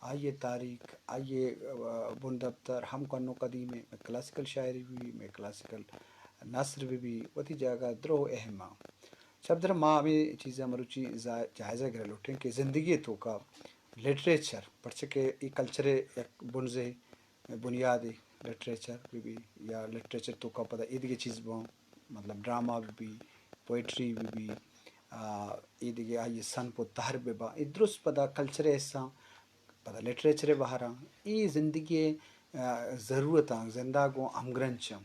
آئی ءِ تاریخ، آئی ءِ، آ، بندپتر ہم کنوں قدیم ایں، مئے کلاسیکل شاعری بہ بی، مئے کلاسیکل نثر بہ بی، وتی جاگہ ءَ درو اہم آں۔ شبدر، ما ہمے چیزاں مروچی جا-، جائزہ گرگ لوٹیں کہ زندگی ءِ توکا لٹریچر، پرچہ کہ اے کلچر ءِ یک بنزے بنیادے، لٹریچر بہ بی یا لٹریچر توکا پدا ایدگہ چیز باں، مطلب ڈرامہ بہ بی، پوئٹری بہ بی، آ، ایدگہ آئی ءِ صنف و تہر بہ باں، اے درست پدا کلچر ءِ حصہ آں، پدا لٹریچر ءِ بہر آں، اے زندگی ءِ، آ، ضرورت آں، زند ءَ گوں ہمگرنچ آں۔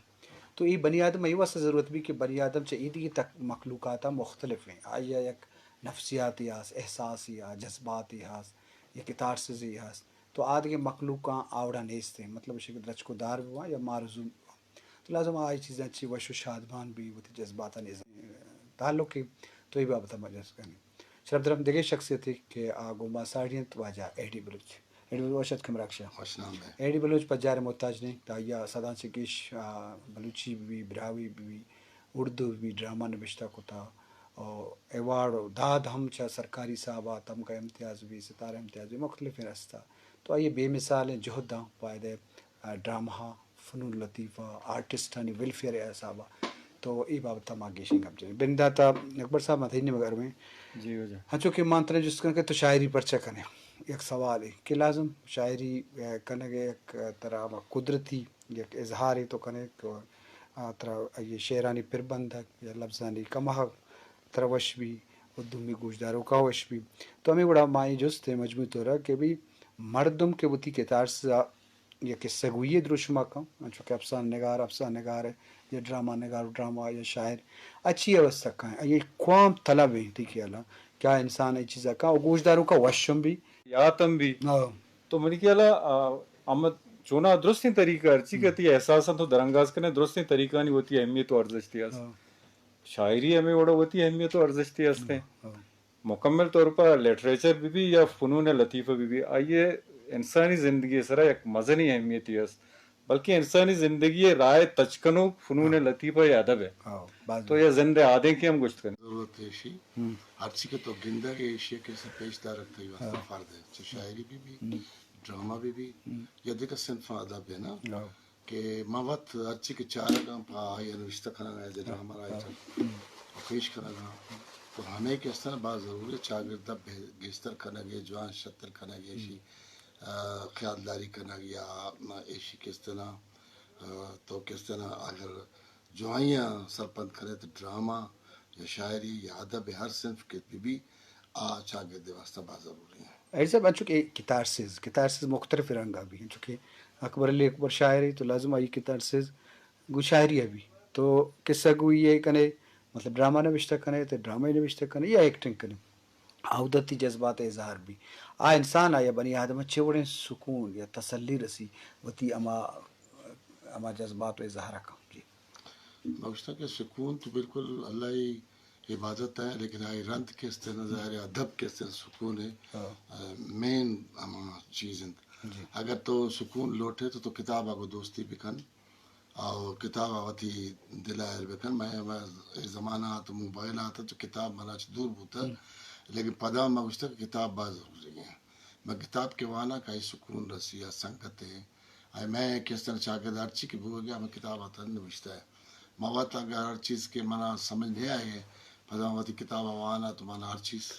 تو اے بنی آدم ءَ اے واسطہ ضرورت بی کہ بنی آدم چہ ایدگہ تک مخلوقات ءَ مختلف ایں، آئی ءَ یک نفسیاتے ہست، احساسے ہست، جذباتے ہست، یک کتارسزے ہست۔ تو آدگہ مخلوقاں آوڑا نیست ایں، مطلب ایشی کہ درچک و دار بہ باں یا مارزوم بہ باں۔ تو لازم آ اے چیزاں چی وش و شادمان بی، وتی جذباتانی تعلق ایں۔ تو اے بابت ءَ ما جست کنیں۔ شرف درم دگہ شخصیتے کہ آ گوں ما ساڑی انت، واجہ اے ڈی بلوچ۔ اے ڈی بلوچ وش اتک مراگش ءَ۔ خوش نام بے۔ اے ڈی بلوچ پجار ءِ محتاج نہ ایں، آئی ءَ سداں چہ گیش، آ، بلوچی بہ بی، براہوئی بہ بی، اردو بہ بی، ڈرامہ نبشتہ کتا، او ایوارڈ و داد ہم چہ سرکاری حساب ءَ، تمغہ امتیاز بہ بی، ستارہ امتیاز بہ بی، مختلفیں رستہ۔ تو آئی ءِ بے مثالیں جہداں پائدہ، آ، ڈرامہ، فنون لطیفہ، آرٹسٹانی ویلفیئر ءِ حساب ءَ۔ تو اے بابت ءَ ما گیشیں گپ جنیں۔ بندات ءَ اکبر صاحب، ما تئی نیمگ ءَ رویں۔ جی واجہ۔ ہنچو کہ من ترا جست کناں کہ تو شاعری پرچہ کنئے؟ یک سوالے کہ لازم شاعری، آ، کنگ ءِ یک، آ، ترا ہما قدرتی یک اظہارے تو کنئے کہ، آ، ترا آئی ءِ شعرانی پربندگ یا لبزانی کمہگ ترا وش بی و دومی گوشداروکا وش بی۔ تو ہمے وڑا ما اے جست ءَ مجموعی طور ءَ کہ بھئی مردم کہ وتی کتارسز ءَ یک قصہ گوئی ءِ دروشم ءَ کن، انچو کہ افسانہ نگار، افسانہ نگار ءَ یا ڈرامہ نگار و ڈرامہ یا شاعر، آ چی ءِ واستہ کن؟ آئی ءِ کوام طلب ایں تئی خیال ءَ کہ آ انسان اے چیز ءَ کن و گوشداروکا وش ہم بی؟ یات ہم بی۔ ہاں۔ تو منی خیال ءَ، آ، ہم چونا درستیں طریقہ، ہرچی کہ ہم۔ تئی احساساں تو درانگاز کنئے، درستیں طریقہانی وتی اہمیت و ارزشتے است۔ ہاں۔ شاعری ہمے وڑا وتی اہمیت و ارزشتے است ایں۔ ہاں، ہاں۔ مکمل طور پر لٹریچر بہ بی یا فنون لطیفہ بہ بی، آئی ءِ انسانی زندگی ءِ سرا یک مزنیں اہمیتے است، بلکیں انسانی زندگی ءِ راہ ءِ تچ کنوک فنون ہاں۔ لطیفہ یا ادب ءِ۔ ہاں، باز تو یا زند ءِ آدینکے ہم گوشت کن۔ ضرورت ایشی، ہم۔ ہرچی کہ تو گندگ ءَ ایشی ءَ کسے پیش دارگ تئی واستہ ہاں۔ فرض ایں، چہ ہاں۔ شاعری بہ بی، ہم۔ ڈرامہ بہ بی، ہم۔ یا دگہ صنف ادب ءِ نا۔ ہاں۔ کہ ما وت ہرچی کہ چارگ ءَ آں پہ آئی ءَ نبشتہ کنگ ءَ، ایز اے ڈرامہ رائٹر، ہم۔ و پیش کنگ ءَ آں۔ تو ہمے کہ استنا باز ضروری ایں، چاگرد ءَ بہ-، گیشتر کنگ ءَ، جوان شتر کنگ ءَ، ایشی، آ، خیالداری کنگ یا ایشی کہ استنا، آ، تو کہ استنا اگر جوانیاں سرپد کنئے تو ڈرامہ یا شاعری یا ادب ہر صنف کہ بہ بی، آ چاگرد ءِ واستہ باز ضروری ایں۔ اے صاحب، انچو کہ کتارسز، کتارسز مختلف رنگ ءَ بی، انچو کہ اکبر علی اکبر شاعرے تو لازم آئی کتارسز گوں شاعری ءَ بی۔ تو قصہ گوئی ءَ کنئے، مطلب ڈرامہ نبشتہ کنئے، تو ڈرامہ نبشتہ کنئے یا ایکٹنگ کنئے، اودا تئی جذبات ءِ اظہار بی۔ آ انسان ءَ یا بنی آدم ءَ چے وڑیں سکون یا تسلی رسی، وتی ہما، ہما جذبات ءِ اظہار ءَ کن۔ جی۔ ما گوشتگ کہ سکون تو بالکل اللہ ءِ عبادت ایں، لیکن آئی رند کہ استنا، ظاہر ایں ادب کہ استنا سکون ءِ، ہاں۔ آ، مین ہما چیز اِنت۔ جی۔ اگر تو سکون لوٹئے تو، تو کتاب ءَ گوں دوستی بکن، او کتاب ءَ وتی دل ءَ ایر بکن۔ مئے، مئے اے زمانہ ءَ تو موبائل ءَ تو کتاب منا چہ دور بوتگ، ہم۔ لیکن پدا ما گوشتگ کہ کتاب باز ضروری ایں۔ من کتاب کہ واناں کہ آئی سکون رسی یا سنگت ءِ، آئی مئے کہ استنا چاگرد ہرچی کہ بوگ ءَ، ہمے کتاب ءَ ترا نبشتہ ایں۔ ما وت اگر ہر چیز کہ منا سمجھ نہ آئے، پدا من وتی کتاب ءَ واناں تو منا ہر چیز،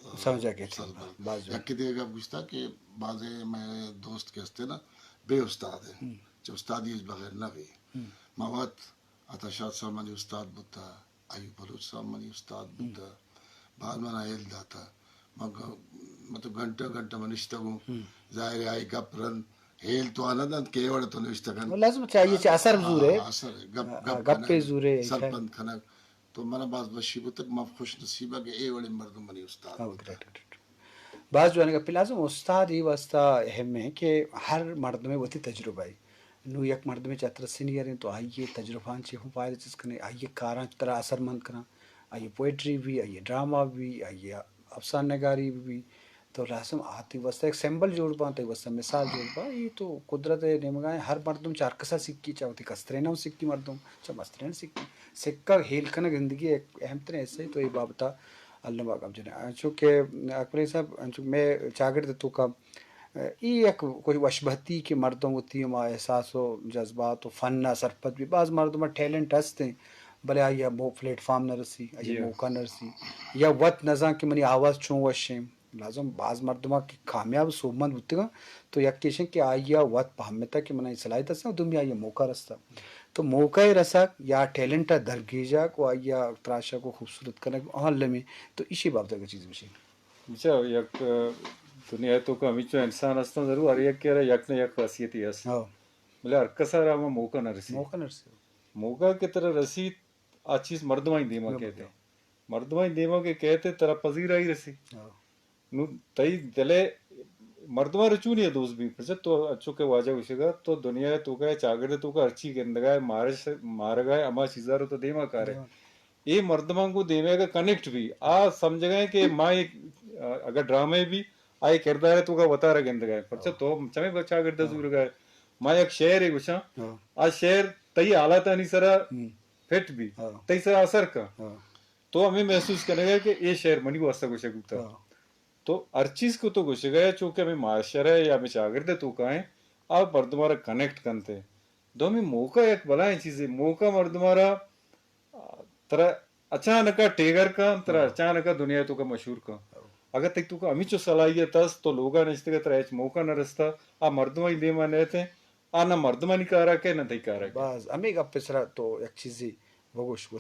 آ، سمجھ ءَ کیت۔ سر بر-، باز جوان۔ یکے دگہ گپ گوشتگ کہ بازیں مئے دوست کہ استنا بے استاد ایں، ہم۔ چہ استادی ءَ بغیر نہ بی۔ ہم۔ ما وت عطا شاد صاحب منی استاد بوتہ، ایوب بلوچ صاحب منی استاد ہم۔ بوتہ، باز منا ہیل داتہ۔ من گ-، مطلب گھنٹہ گھنٹہ من نشتگوں۔ ہم۔ ظاہر ایں آئی گپ رند ہیل تو آ نہ دنت کہ اے وڑ تو نوشتہ کنت۔ لازم چہ آئی چہ اثر بزورے۔ آ، اثر، گپ، آ، گپ گپے کنگ، زورے، سرپند کنگ۔ تو منا باز وشی بوتگ، من خوش نصیب آں کہ اے وڑیں مردم منی استاد ہاں، بوتگ۔ گریٹ، گریٹ۔ باز جوانیں گپے۔ لازم استاد اے واسطہ اہم ایں کہ ہر مردمے وتی تجربہ ایں۔ نوں یک مردمے چہ ترا سینئر ایں تو آئی ءِ تجربہاں چہ ہم فائدہ چست کنئے، آئی ءِ کاراں ترا اثرمند کناں، آئی ءِ پوئٹری بی، آئی ءِ ڈرامہ بی، آئی ءِ افسانہ نگاری بہ بی، تو لازم آ تئی واسطہ یک سمبل جوڑ باں، تئی واسطہ مثال جوڑ باں۔ اے تو قدرت ءِ نیمگا ایں، ہر مردم چہ ہر کسا سکی، چہ وتی کسترین ءَ سکی مردم، چہ مسترین ءَ سکی۔ سکگ ہیل کنگ زندگی ءِ یک اہم ترین حصہ ایں، تو اے بابت ءَ الم ءَ گپ جنیں۔ انچو کہ اکبر علی صاحب، انچو کہ مئے چاگرد ءِ توکا اے یک کوئی وشبہتی کہ مردم وتی ہما احساس و جذبات و فن ء سرپد بی۔ باز مردم ء ٹیلنٹ ہست انت، بلے آئی ء مو-، پلیٹ فارم نہ رسی، آئی ء جی۔ موقع نہ رسی، یا وت نزان کہ منی آواز چون وش انت۔ لازم باز مردماں کہ کامیاب و سوبمند بوتگاں، تو یک ایشن کہ آئی ء وت پہمتا کہ منا اے صلاحیت ہست انت، دومی آئی ء موقع رستا۔ تو موقع ء رسگ یا ٹیلنٹ ء درگیجگ و آئی ء تراشگ و خوبصورت کنگ اہم لمے۔ تو ایشی بابت اگر چیز گوشی۔ اچھا، یک دنیا ء توکا ہمیچو انسان ہستاں، ضرور ہر یک ء را یک نہ یک خاصیتی ہست۔ ہاں۔ بلے ہر کس ء را ہما موقع نہ رسی۔ موقع نہ رسی۔ موقع کہ ترا رسیت، آ چیز مردمانی دیما کیت۔ مردمانی دیما کہ کیت، ترا پذیرائی رسی۔ ہاں۔ نوں تئی دل ء مردماں را چونی ء دوست بی، پرچا تو انچو کہ واجہ گوشگا، تو دنیا ء توکا، چاگرد ء توکا ہرچی گندگا ئے، مارش-، مارگا ئے، ہما چیزا رو تو دیما کارے۔ دیما۔ اے مردماں گوں دیمے اگا کنیکٹ بی، آ سمجھگا ئے کہ ما ایک، اگا ڈرامہ بی، آ اے کردار ء توکا وتارا گندگا ئے۔ پرچا ہاں۔ تو چمے چاگرد ء ہاں۔ زورگا ئے۔ ما یک شعرے گوشاں، ہاں۔ آ شعر تئی حالاتانی سرا ہم۔ فٹ بی، ہاں۔ تئی سرا اثر کن۔ ہاں۔ تو ہمے محسوس کنگا ئے کہ اے شعر منی واسطہ گوشگ بوتا۔ ہاں۔ تو ہر چیز کو تو گوشگا ئے، چونکہ ہمے معاشرہ یا ہمے چاگرد ء توکا ایں، آ مردماں را کنیکٹ کنت۔ دومی موقع یک بلائیں چیزے، موقع مردماں را، آ، ترا اچانک ء ٹیگر کن، ترا ہاں۔ اچانک ء دنیا ء توکا مشہور کن۔ ہاں۔ اگر تئی توکا ہمیچو صلاحیت است، تو لوگا نشتگ ء ترا ہچ موقع نہ رستا، آ مردمانی دیما نیت، آ نہ مردمانی کارا کئے، نہ تئی کارا کئے۔ باز ہمے گپ ء سرا تو یک چیزے بگوش،